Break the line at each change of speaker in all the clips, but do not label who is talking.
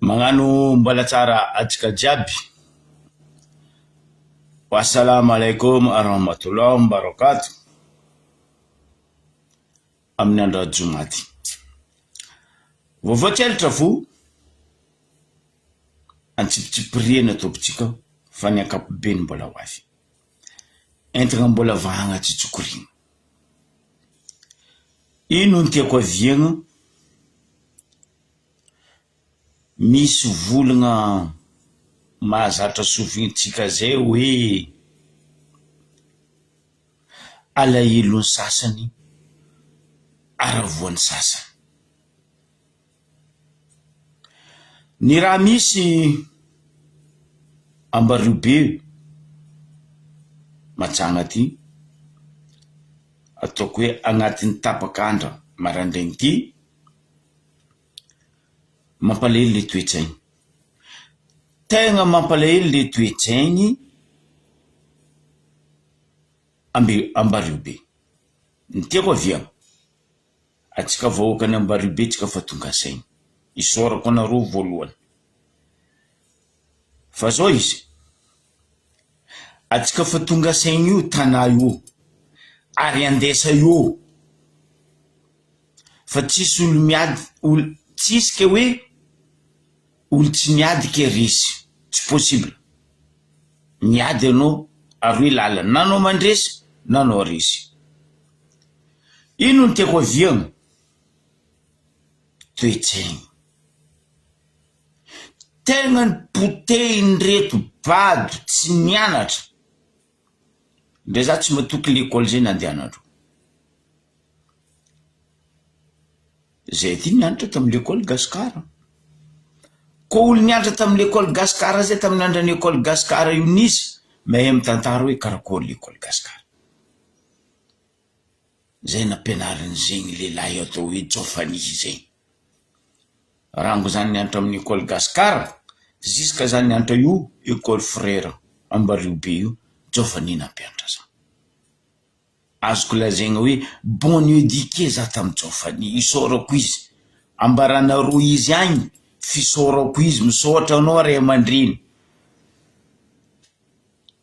Magnano mbola tsara antsika jiaby. Wassalam alaikum warahmatullah wabarakatuh. Amin'ny andro joma ty. Vaovao tsy elatra fo antsipitsipiriana tompon-tsika fa ny ankapobeny mbola ho avy. Entagna mbola vahagna tsy tsokorina. Ino no tiako aviagna? Misy volagna mahazatra sofintsika zay hoe alahelon'ny sasany haravoan'ny sasany. Ny raha misy Ambariobe Mahajanga aty, ataoko hoe agnatin'ny tapak'andra maraindraigny ty, mampalahelo le toe-tsaigny, tegna mampalahelo le toe-tsaigny ambe- Ambariobe. Ny tiako avia. Antsika vahoakan'i Ambaribe tsika fa tonga saina. Isaorako anareo voalohany. Fa zao izy, antsika fa tonga saina io tanà io ary andesa io fa tsisy olo miady olo tsisy ke hoe olo tsy miady ke resy, tsy possible. Miady anao ary hoe lalana, na anao mandresy na anao resy. Ino no tiako aviagna? Toe-tsaigny. Tegna ny potehin'ireto bado tsy nianatra, ndre za tsy matoky lekôly zay nandehanandreo. Zay aty nianatra tamy lekôly gasikara. Koa olo nianatra tamy lekôly gasikara zay tamin'ny andran'ny ekôly gasikara io nisy, mahay mitantara hoe karakôry lekôly gasikara. Zay nampianarin'izegny lehilahy atao hoe Jaofanihy izegny. Rango zany nianatra amin'ny école Gasikara, ziska zany nianatra io école frère Ambariobe io, Jaofanihy nampianatra za. Azoko lazaigna hoe bon éduqué za tamin'i Jaofanihy, isaorako izy, ambaranareo izy agny fisaorako izy, misaotra anao ray aman-dreny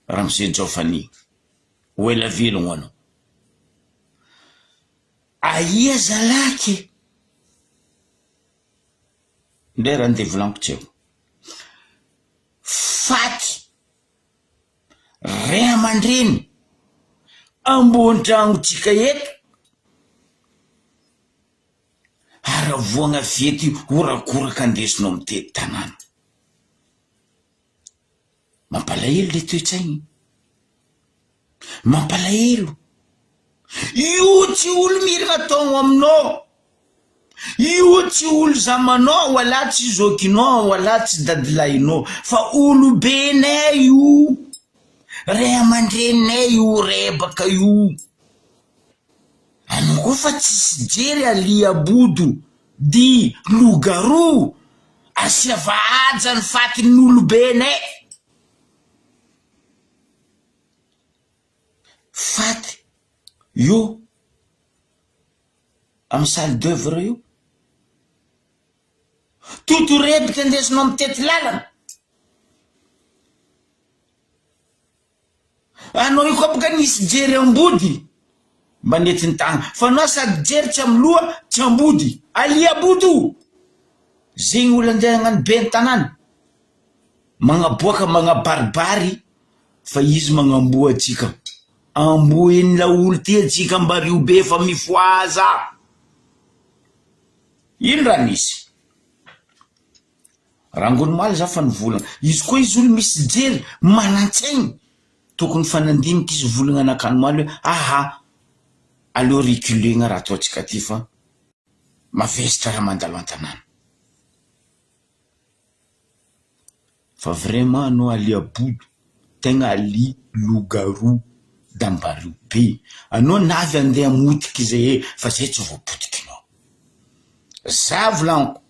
Ramose Jaofanihy. Ho ela velogno anao. Aia zalahy ke? Ndray raha ndeha volaniko tsy haiko. Faty ray aman-dreny ambony tragnontsika eto, haravoagna fety horakoraka andesinao mitety tanàna. Mampalahelo le toe-tsaigny. Mampalahelo. Io tsy olo mirana taogno aminao. Io tsy olo zamanao wala tsy zokinao wala tsy dadilahinao fa olobenay io. Ray aman-dreninay io rebaka io. Anao koa fa tsisy jery Alia Bodo dit loup-garou asiava haja ny fatin'ny olobenay. Faty io amin'ny salle d'oeuvre io. Totorebika andesinao mitety lalana. Anao io koa boka nisy jery ambody mba nentiny tagny fa anao sady jery tsy am loha tsy ambody alia bodo zegny olo andeha hagnano ben'ny tanàna magnaboaka magnabaribary fa izy magnamboa antsika amboin'ny laolo ty antsika mbario be fa mifohaza ino raha nisy Rangony omaly za fa nivolagna. Izy koa izy olo misy jery, manan-tsaigny, tokony fa nandinika izy volagna anakany omaly hoe aha, aleo reculer-gna raha ataontsika ty fa mavesatra raha mandalo an-tanàna. Fa vraiment anao Alia Bodo, tegna Ali loup-garou d'Ambariho be, anao navy andeha hamotiky zahay fa zay tsy voapotikinao. Za volagniko.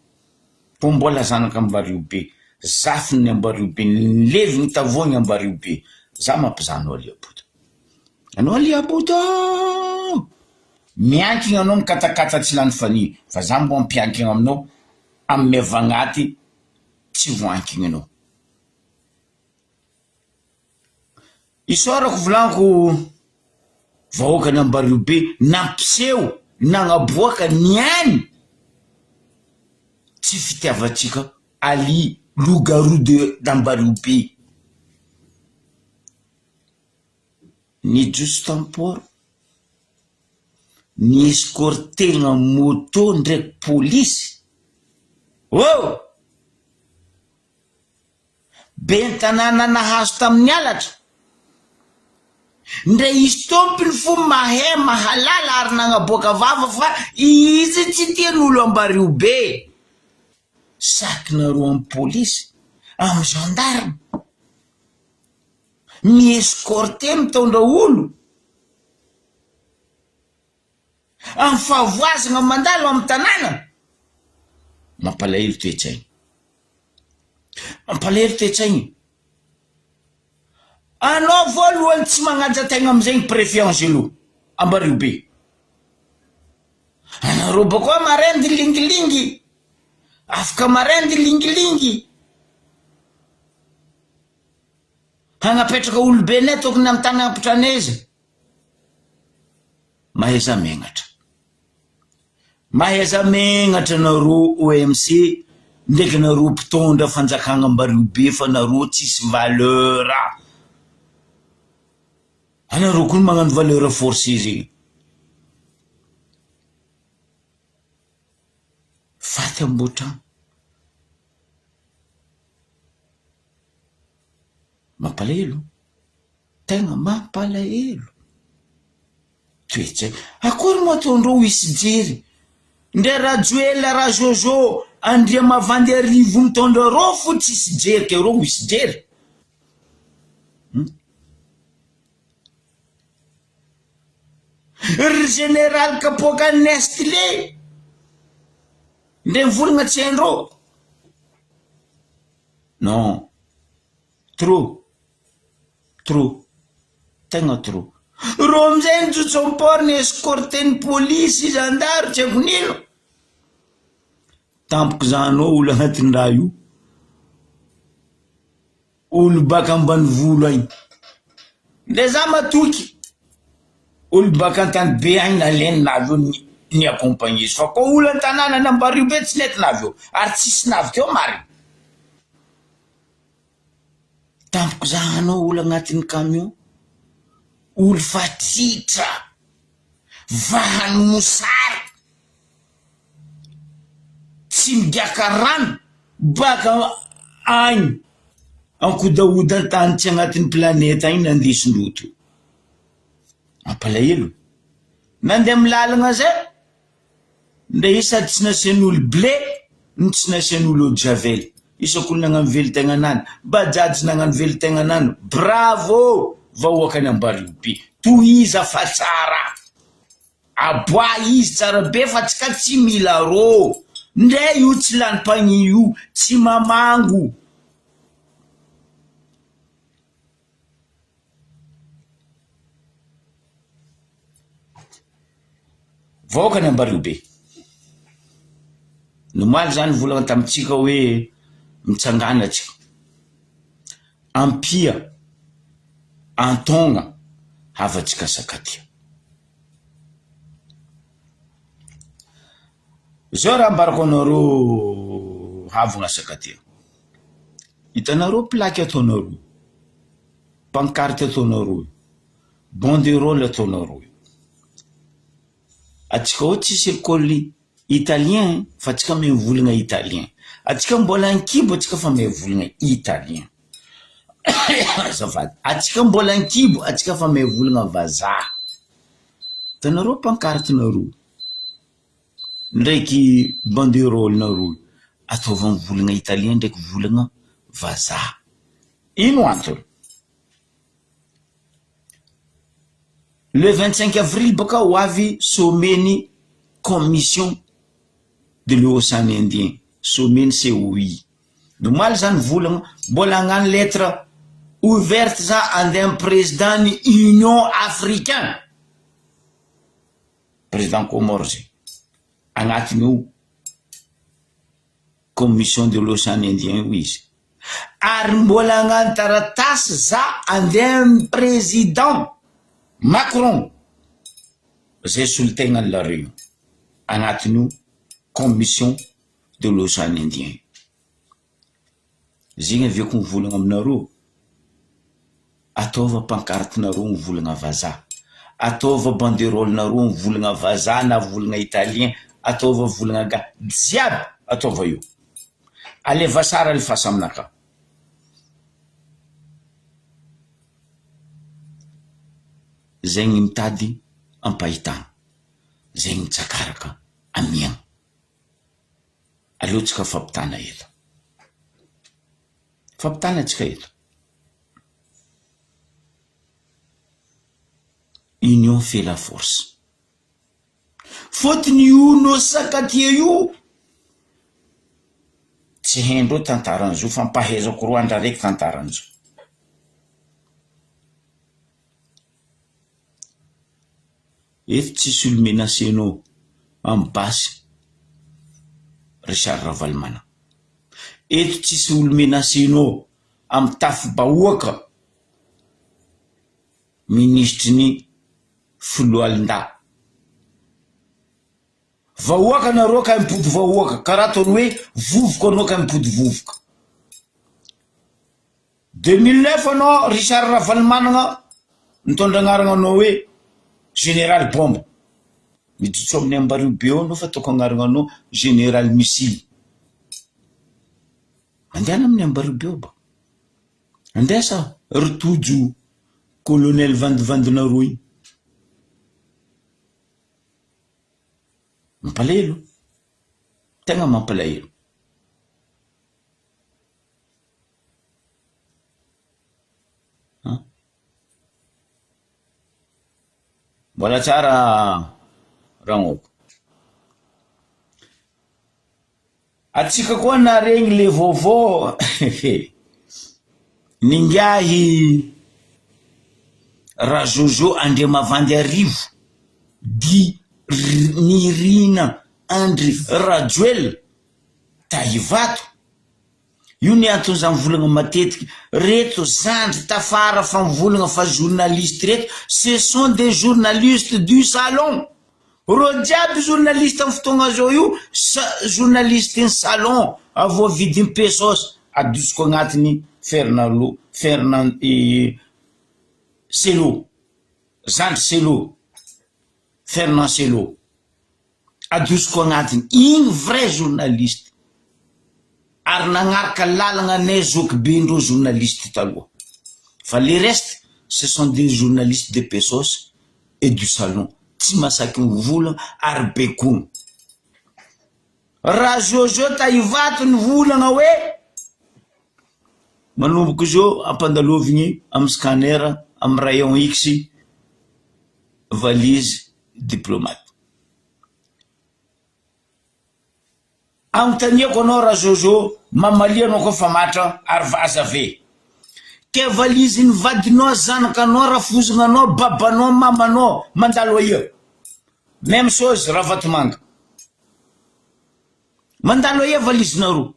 Fô mbola zanaka Ambariobe, zafin'ny Ambariobe, nilevigny tavoagny Ambariobe, za mampizaha anao Aliabodo. Anao Aliabodo ô! Miankigna anao mikatakata tsy lany fanihy, fa za mbô ampiankigna aminao amin'ny avy agnaty. Tsy voankigny anao. Isaorako volaniko vahoakan'i Ambariobe nampiseho nagnaboaka ny ainy tsy fitiavantsika Ali loup-garou de d'Ambariobe. Nijoso tamport, ni-escorter-gna moto ndraiky polisy, oh! Ben'ny tanàna nahazo tamin'ny halatra? Ndre izy tompony fo mahay mahalala ary nagnaboaka vava fa izy tsy tian'olo ambario be. Saky nareo am polisy, am gendarme, mi-escorter mitondra olo. Amin'ny fahavoazana mandalo amin'ny tanàna, mampalahelo toe-tsaina. Mampalahelo toe-tsaina. Anao voalohany tsy magnaja tegna amizay ny préfet Angelo Ambariobe. Anareo bakao marendy lingilingy, afaka marendy lingilingy. Hagnapetraka olobenay tokony amin'ny tany ampitraneza. Mahaiza megnatra. Mahaiza megnatra nareo OMC ndraiky nareo mpitondra fanjakagna ambario be fa nareo tsisy valeur. Anareo koa magnano valeur forcé zegny. Faty amboatragno. Mampalahelo. Tegna mampalahelo. Toe-tsaina. Akory moa ataondreo hisy jery. Ndre Rajoelina, Rajojo, Andriamavandiarivo mitondra reo fo tsisy jery ke reo hisy jery. Hum. Ry général kapoaka Nestlé. Ndre mivolagna tsy haindreo. Non. Trop. Trop. Tegna trop. Reo amizay nijotso am port ny escorter-n'ny polisy, zandary, tsy haiko nino. Tampoka zany ao olo agnatin'ny raha io. Olo baka ambanivolo agny. Ndre za matoky. Olo baka antany be agny nalainy navy eo ni accompagner izy. Fa koa olo an-tanàna an'Ambario be tsy nety navy eo. Ary tsisy navy teo marigny. Tampoka zahanao olo agnatin'ny camion, olo fa tritra, vahany mosary, tsy migiaka rano baka agny ankodahoda an-tany tsy agnatin'ny planeta agny nandesindreo teo. Mampalahelo. Nandeha amy lalagna zay. Ndra i sady tsy nasian'olo blé no tsy nasian'olo eau de javel. Isak'olo nagnano velon-tegnanany, bajaj nagnano velon-tegnanany, bravo vahoakan'i Ambariobe, tohiza fa tsara, aboahy izy tsara be fa tsika tsy mila rô, ndre io tsy lany mpagnia io, tsy mamango. Vahoaka ny Ambariobe. Ny omaly zany nivolagna tamintsika hoe mitsangàna tsika, ampia antaogna havantsika Sakatia. Zao raha ambarako anareo havagna Sakatia, hitanareo plaque ataonareo, pancarte ataonareo, banderole ataonareo, atsika ao tsisy école italien fa atsika mivolagna italien, atsika mbola ankibo atsika fa mivolagna italien, azafady, atsika mbola ankibo atsika fa mivolagna vazaha, hitanareo pancarte-nareo. Ndraiky banderole nareo ataovy am volagna italien ndraiky volagna vazaha. Ino antony? Le 25 avril bôka ho avy sommet ny commission de l'ocean indien, sommet ny COI. Omaly za nivolagna, mbola hagnano lettre ouverte za andeha am président ny union africain. Président Comores zay, agnatiny io. Commission de l'Ocean Indien io izy. Ary mbola hagnano taratasy za andeha am président Macron zay solontegnan'i La Réunion agnatin'io Commission de l'Ocean Indien io. Zegny aviako mivolagna aminareo, ataova pancarte-nareo mivolagna vazaha, ataova banderole-nareo mivolagna vazaha na volagna italien, ataova volagna ga, jiaby ataova io. Aleva sary alefasa aminakahy. Zegny mitady ampahitana, zegny mitsakaraka amiagna. Aleo tsika fampitana eto. Fampitana tsika eto. Union fait la force. Fôtony io Nosakatia io tsy haindreo tantaran'izao fa ampahaizako roa andro araiky tantaran'izao. Eto tsisy olo menacenao am basy Richard Ravalomanana. Eto tsisy olo menacenao am tafi-bahoaka minisitry ny foloalindahy. Vahoaka nareo ka mipody vahoaka karaha ataony hoe vovoka anao ka mipody vovoka. 2009 anao Richard Ravalomanana nitondra agnarana anao hoe Général bombe. Mijotso amin'ny ambario be eo anao fa ataoko agnarana anao Général missile. Mandehana amin'ny ambario be eo ba. Andeha sa ry Tojo colonel vandivandinareo iny. Mampalahelo. Tegna mampalahelo. Mbola tsara ragnoko. Atsika koa naregny le vaovao N'ingahy Razozo Andriamavandiarivo dit Nirina Andry Rajoelina Tahivato Io ny antony za mivolagna matetiky, reto zandry tafara fa mivolagna fa journaliste reto, ce sont des journalistes du salon, reo jiaby journaliste am fotoagna zao io sa journaliste ny salon avoavidiny pesos adosoko agnatiny fernalo fernan selo zandry selo fernand selo. Adosoko agnatiny igny vrai journaliste ary nagnaraka lalagna anay zokibe ndreo journaliste taloha fa le reste ce sont des journalistes de pesos et du salon tsy masaky mivola ary bekony Raha Jojo ta Ivato nivolagna hoe manomboka izao ampandalovigny amy scanner amy rayon X valise diplomate. Anontaniako anao Rajojo, mamalia anao koa fa matra ary vaza ve? Ke valizin'ny vadinao, zanakanao, rafozognanao, babanao, mamanao mandalo aia? Même chose Ravatomanga. Mandalo aia valizinareo?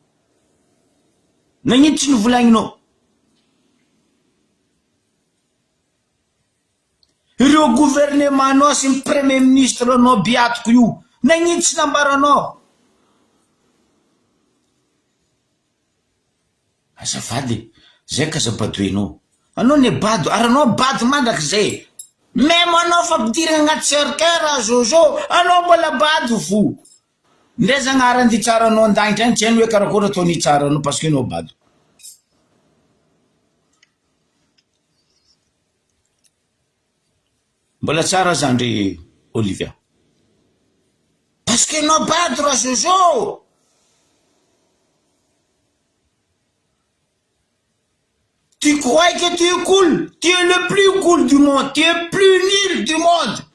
Nagnino tsy novolagninao? Ireo gouvernement nao sy ny premier ministre nao biatiko io nagnino tsy nambaranao? Azafady e, zay ka aza badoenao. Anao ne bado ary anao bado mandrakizay e. Même anao fampidirana agnaty cercueil raha Jojo, anao mbola bado fo. Ndre Zagnahary andeha hitsara anao an-danitra any tsy hainy hoe karakory ataony hitsara anao parce que anao bado. Mbola tsara zandry Olivia. Parce que enao bado ra Jojo. Tu crois que tu es cool, tu es le plus cool du monde, tu es plus nul du monde.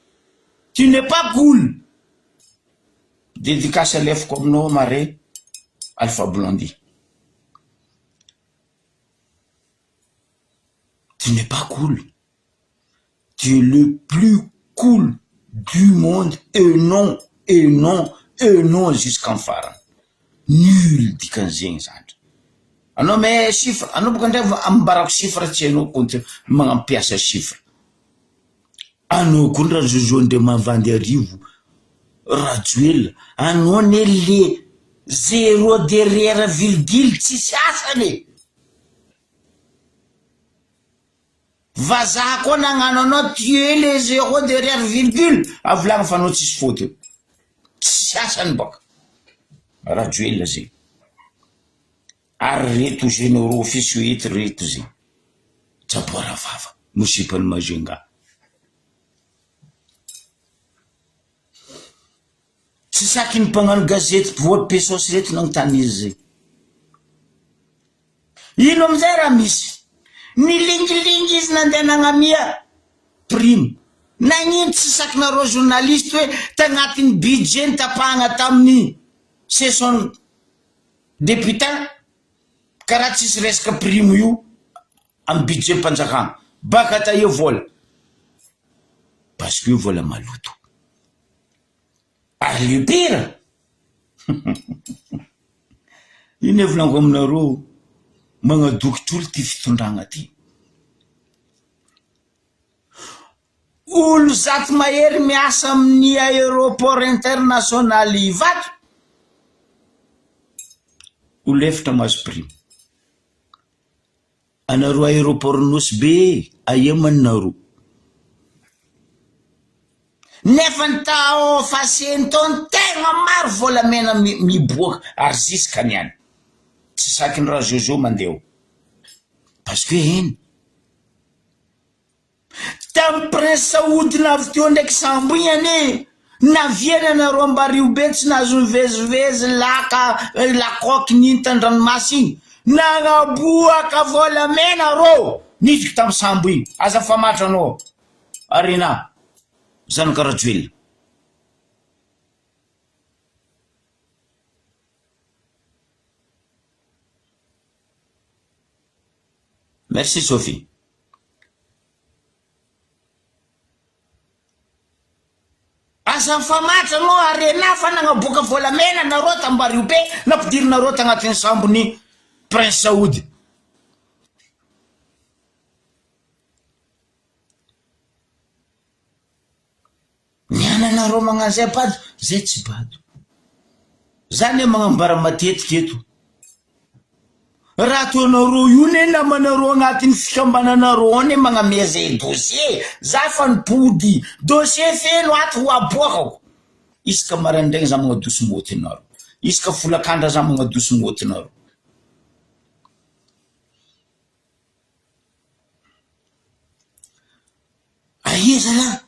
Tu n'es pas cool. Dédicace alefako aminao mare Alpha Blondy. Tu n'es pas cool. Tu es le plus cool du monde et non, et non, et non jusqu'en farany. Nul dikan'izegny zandry. Anao mahay chiffre, anao boka ndray ambarako chiffre tsy hainao compte magnampiasa chiffre. Anao koa ndra Jojo Andriamahavandiarivo Rajoelina, anao anie le zéro derrière virgule tsisy asany e! Vazaha koa nagnano anao tu es le zéro derrière virgule, avolagno fa anao tsisy faute eo, tsisy asany baka Rajoelina zegny, ary reto généraux officieux eto reto zegny, jaboara vava no sipan'i Majunga. Tsy saky ny mpagnano gazety mpivoa pesos reto nagnontany izy zay. Ino amizay raha misy? Nilingilingy izy nandeha nagnamia prime. Nagnino tsy sakinareo journaliste hoe tagnatin'ny budget nitapahagna tamin'ny session députin karaha tsisy resaka prime io amin'ny budget mpanjakana. Baka taia vola? Parce que vola maloto. Ary le pire ino volaniko aminareo magnadoky olo ty fitondragna ty. Olo zato mahery miasa amin'ny aéroport international Ivato, olo efatra mahazo prime. Anareo aéroport Nosy Be aia man nareo? Nefa ny tao Faseny tao ny tegna maro volamena miboaka ary ziska ny any. Tsy sakin'i Rajojo mandeha ao. Parce que eny. Tam prince saodina avy teo ndraiky sambo igny anie naviany anareo Ambariho be tsy nahazo nivezivezy laka la coque niny tandranomasy igny nagnaboaka volamena rô nidriky tam sambo igny aza famatra anao Arena zanaka Rajoelina. Merci Sophie. Aza mifamatra anao Arena fa nagnaboaka volamena nareo tambario be nampidirinareo tagnatin'ny sambon'i Prince Saody. Ny ananareo magnano zay bado, zay tsy bado. Za anie magnambara matetika eto. Raha ataonareo io ne namanareo agnatin'ny fikambananareo ao ne magnamia zay dossier, za fa nipody, dossier feno ato ho aboakako. Isaka maraindraigny za magnadoso môtinareo, isaka folakandra za magnadoso môtinareo. Aia zalahy?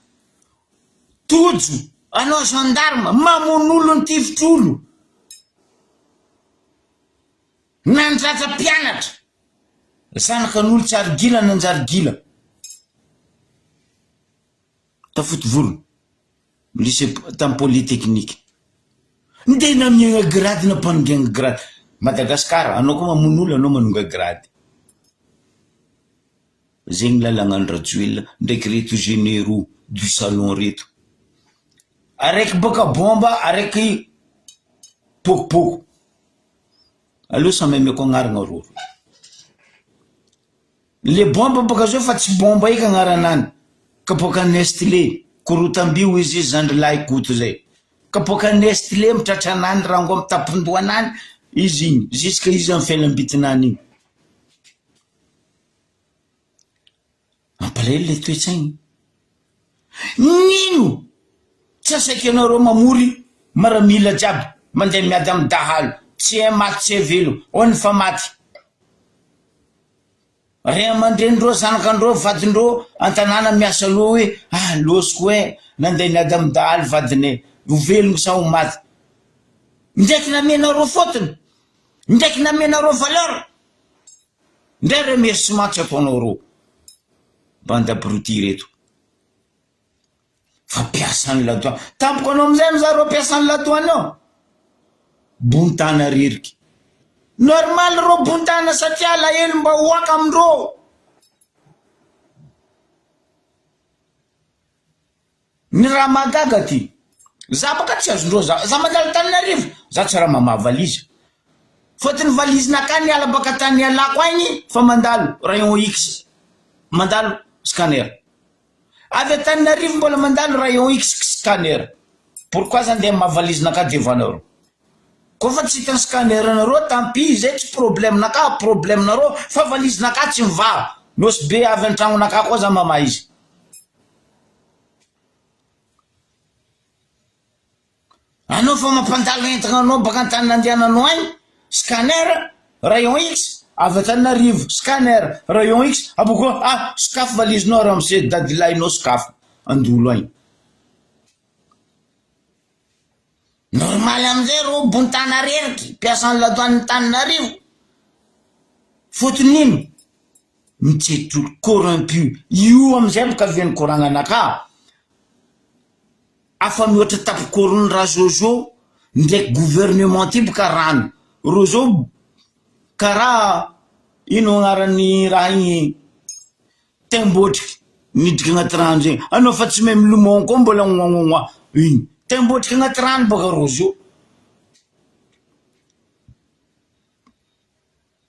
Tojo, anao gendarme, mamono olo nitifitry olo, nandratra mpianatra, zanakan'olo tsy ary gila nanjary gila, tafotovorona, lycée tamin'ny polytechnique, ndeha namiagna grade nampanongiagna grade, Madagascar anao koa mamono olo anao manonga grade. Zegny lalagna Rajoelina ndraiky reto généraux du salon reto. Araiky bôka bomba araiky pokopoko. Aleo samy ameko agnarana rô. Le bomba bôka zao fa tsy bomba eky agnaranany. Kapoaka Nestlé, korotamby hoy izy zandrilahy Koto zay. Kapoaka Nestlé amy tratranany rango amy tampon-dohanany izy igny jusque izy amy fiainam-bitinany igny. Mampalahelo le toe-tsaigny. Nino tsy asaiko ianareo mamory maramila jiaby mandeha miady amin'ny dahalo, tsy hay maty tsy hay velogno, ao ny fa maty. Ray aman-drenindreo, zanakandreo, vadindreo an-tanàna miasa loha hoe ah lôsiko eh, nandeha niady amin'ny dahalo vadinay, ho velogno sa ho maty. Ndraiky namenareo fôtony, ndraiky namenareo valeur. Ndray remerciement tsy ataonao reo bande abruti reto fa mpiasan'ny ladoany tampoka anao amizay amizay reo mpiasan'ny ladoany ao bontana reriky normal reo bontana satria alahelom-bahoaka amindreo. Ny raha mahagaga ty, za baka tsy azondreo za, za mandalo Antananarivo, za tsy raha mamaha valizy. Fôtony valise-nakà niala baka tany nialako agny fa mandalo rayon X, mandalo scanner. Avy Antananarivo mbola mandalo rayon X scanner. Pourquoi za ndeha maha valise-nakà devant-nareo? Koa fa tsy hitan'ny scanner-nareo tant pis, zay tsy problème-nakà, problème-nareo fa valise-nakà tsy mivaha. Nosy be avy an-tragnonakà koa za mamaha izy. Anao fa mampandalo entagna anao baka antany nandehananao agny, scanner, rayon X, avy Antananarivo, scanner, rayon X, abôkô ah sokafy valizinao ramose, dadilahinao sokafy, andolo agny. Normal amizay rô bontana reriky, mpiasan'ny ladoany Antananarivo, fôtony ino? Mitsetro corrompu, io amizay boka avy koragnanakà. Afa mihoatra tapokorony ra Jojo ndraiky gouvernement ty boka rano reo zao karaha ino agnarany raha igny taimbôtriky midriky agnaty rano zegny anao fa tsy mahay milomagno koa mbola gnoagnoagnoa igny taimbôtriky agnaty rano baka rô zio.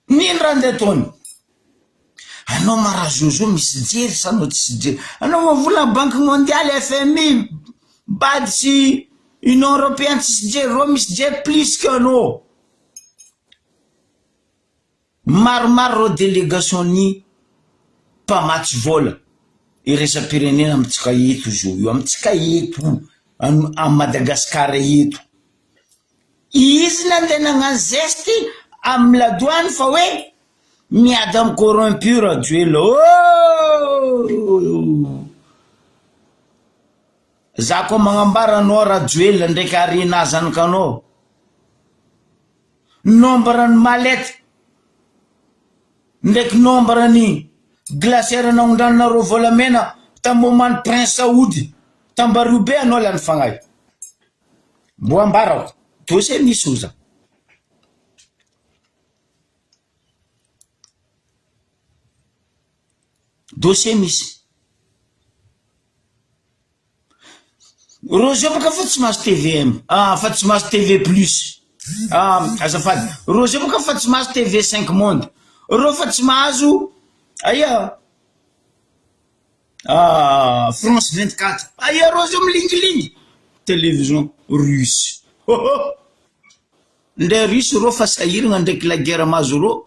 Nino raha ndeha ataony? Anao ma razozo misy jery sa anao tsisy jery? Anao ma vola banque mondiale, FMI, bad sy union européenne tsisy jery, reo misy jery plus que anao. Maromaro reo délégation ny mpamatsy vola iraisam-pirenena amintsika eto zao io, amintsika eto, à Madagascar eto. Izy nandeha nagnano zeste amin'ny ladoany fa hoe miady amin'ny corrompu Rajoelina ooh! Za koa magnambara anao Rajoelina ndraiky Arina zanakanao nombre ny mallette ndraiky nombre ny glacière naondranareo volamena tamin'ny moment prince Saody tambario be anao lany fagnahy. Mbo ambarako, dossier misy oza. Dossier misy. Reo zao baka fa tsy mahazo tvm, ah fa tsy mahazo TV plus, ah azafady, reo zao baka fa tsy mahazo TV cinq monde, reo fa tsy mahazo aia. Ah, France 24. Aia reo zao milingilingy. Télévision russe. Ho ho. Ndray russe reo fa sahiragna ndraiky la guerre mahazo reo.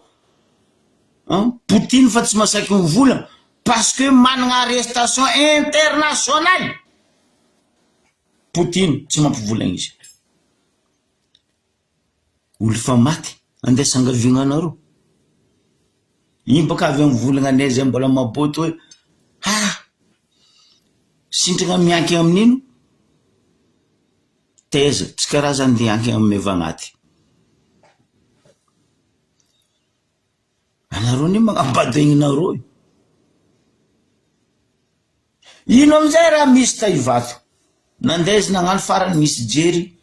Hein? Poutine fa tsy masaky mivola parce que managna arrestation internationale. Poutine tsy mampivolagna izy. Olo fa maty andeha sangaviagna anareo. Iny baka avy amy volagna anay zay mbola maboty hoe ha! Sintragna miankigna amin'ino? Taiza, tsy karaha za ndeha hiankigna amy mevagnaty. Anareo anie magnambady aignanareo e. Ino amizay raha misy ta Ivato? Nandeha izy nagnano farany nisy jery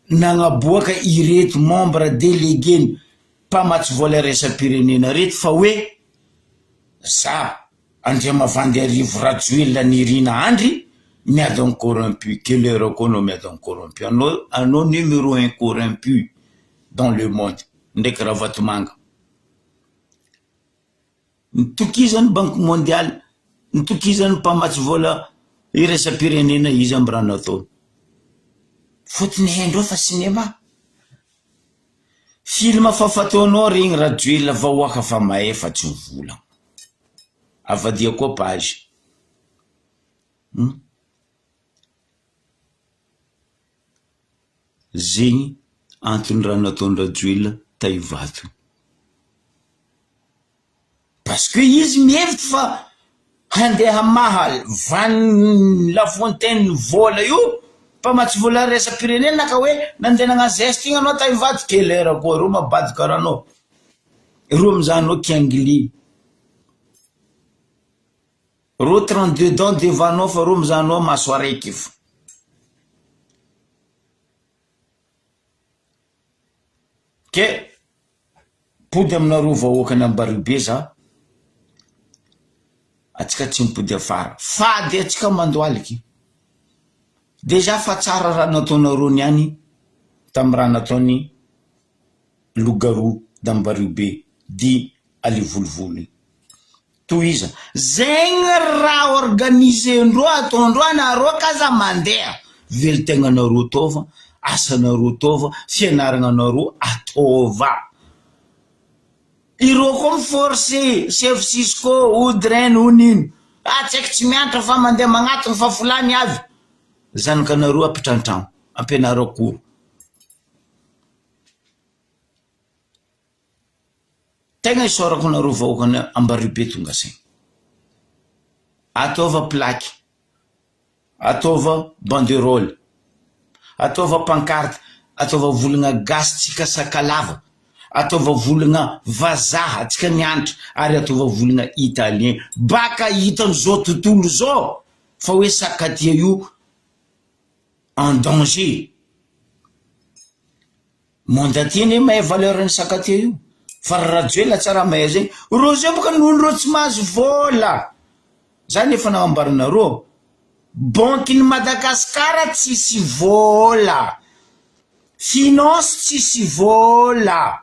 nagnaboaka ireto membre délégué-ny mpamatsy vola iraisam-pirenena reto fa hoe za Andriamavandiarivo Rajoelina Nirina Andry miady am corrompu, quelle heure koa anao miady am corrompu? Anao anao numéro un corrompu dans le monde ndraiky Ravatomanga. Nitokizan'ny Banque mondiale, nitokizan'ny mpamatsy vola iraisam-pirenena izy amin'ny raha nataony. Fotony haindreo fa cinéma. Film fa fataonao regny Rajoelina vahoaka fa mahay fa tsy mivolagna. Avadia koa page. Hum. Zegny antony raha nataony Rajoelina ta Ivato. Parce que izy mihevitry fa handeha hamaha van'ny la fontaine vola io, mpamatsy vola iraisam-pirenena ka hoe nandeha nagnano geste igny anao ta Ivato, quelle heure koa reo mabado karaha anao, reo mizaha anao kiangili. Reo 32 dents devant anao fa reo mizaha anao maso araiky fo. Ke mipody aminareo vahoakan'i Ambaribe za, atsika tsy mipody afara, fady atsika mandohaliky, dejà fa tsara raha nataonareo niany tamy raha nataony loup-garou. d'Ambario be dit Alivolovolo. Tohiza. Zegny raha organiser-ndreo ataondreo anareo k'aza mandeha. Velon-tegnanareo ataova, asanareo ataova, fianarananareo ataova. Ireo koa mi-forcer chef Cisco ou Drain ou nino. Ah tsy haiko tsy mianatra fa mandeha magnatona fa folany avy. Zanakanareo ampitrantrano, ampianaro akory. Tegna isaorako anareo vahoakan'i Ambaribe tonga saigna. Ataova plaque, ataova banderole, ataova pancarte, ataova volagna gasy tsika sakalava, ataova volagna vazaha atsika nianatra ary ataova volagna italien baka hitan'izao tontolo zao fa hoe sakatia io en danger. Monde entier anie mahay valeur ny sakatia io fa ry rajoelina tsy raha mahay zegny, reo zay boka noho reo tsy mahazo vola, zany efa nagnambaranareo, banky ny Madagascar tsisy vola, finance tsisy vola,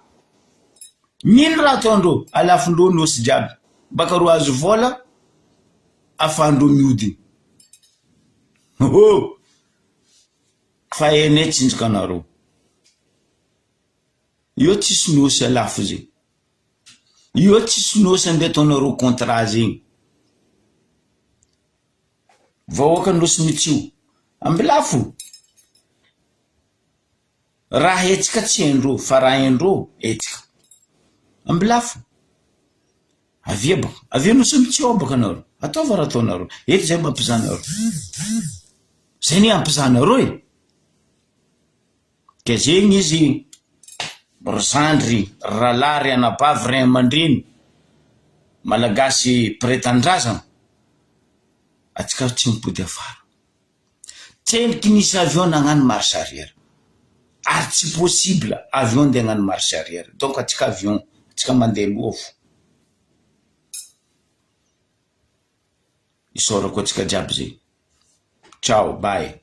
mino raha ataondreo, alafondreo nosy jiaby, baka reo azo vola afahandreo mihodigny, oh. Fa ene tsinjaka anareo. Eo tsisy nosy alafo zegny. Eo tsisy nosy andeha ataonareo contrat zegny. Vahoaka nosy mitsio. Ambilafo. Raha hetsika tsy haindreo fa raha haindreo hetsika. Ambilafo. Avia baka, avia nosy mitsio baka anareo. Ataova raha ataonareo. Eto zay mampizaha anareo. Zay anie hampizaha anareo e. Ka zegny izy ry zandry, ry rahalahy, ry anabavy, ray aman-dreny, Malagasy mpiray tanindrazana, antsika tsy mipody afara. Tsendriky nisy avion nagnano marche arrière. Ary tsy possible avion ndeha hagnano marche arrière. Donc antsika avion, antsika mandeha aloha fo. Isaorako antsika jiaby zegny. Ciao, bye.